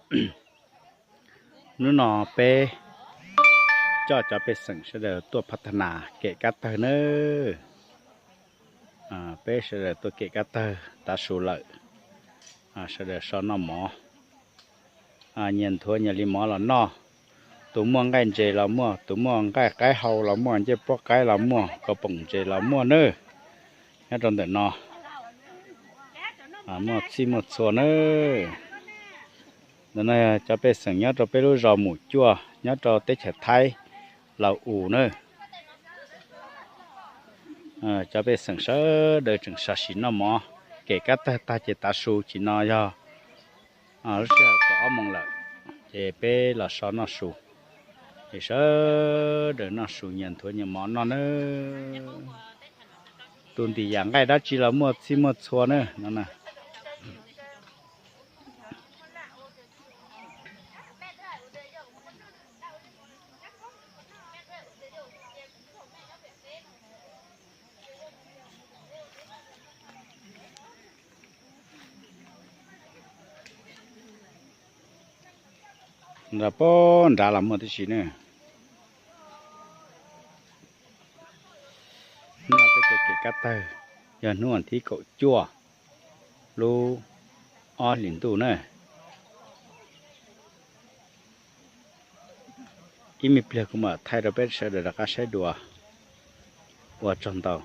Hnub no peb coj cov pej xeem sawv daws tuaj phab tag nas kem kab tawg nawb. Peb sawv daws tuaj kem kab tawg tav su lawm, sawv daws so noj mov, nyias nthuav nyias li mov los noj. Tus muaj nqaij ntses los muaj, tus muaj nqaij qaib hau los muaj, ncej puab qaib los muaj, kaus poom ntses los muaj nawb. Nyob rau ntawm no muaj txhij muaj txhua nawb. Ntawm no cov pej xeem nyob rau peb lub zos Mus Cuaj nyob rau teb chaws Thaib Laus Us nawb. Cov pej xeem sawv daws tseem sam sim noj mov, kem kab tawg tag ces tav su. Chim no yog lub sij hawm kaum ob moos lawm, ces peb los so noj su. Ces sawv daws noj su nyias nthuav nyias mov noj nawb. Tus ntim yam nqaij dab tsi los muaj txhij muaj txhua nawb no na. Nram pob nrad los muaj tib si ne. Hnub no peb tuaj kem kab tawg, yog hnub vas thib kaum cuaj lub ob hlis ntuj na. Ib me pliag kuv mam thaij rau peb sawv daws rov qab saib dua. Ua tsaug ntau.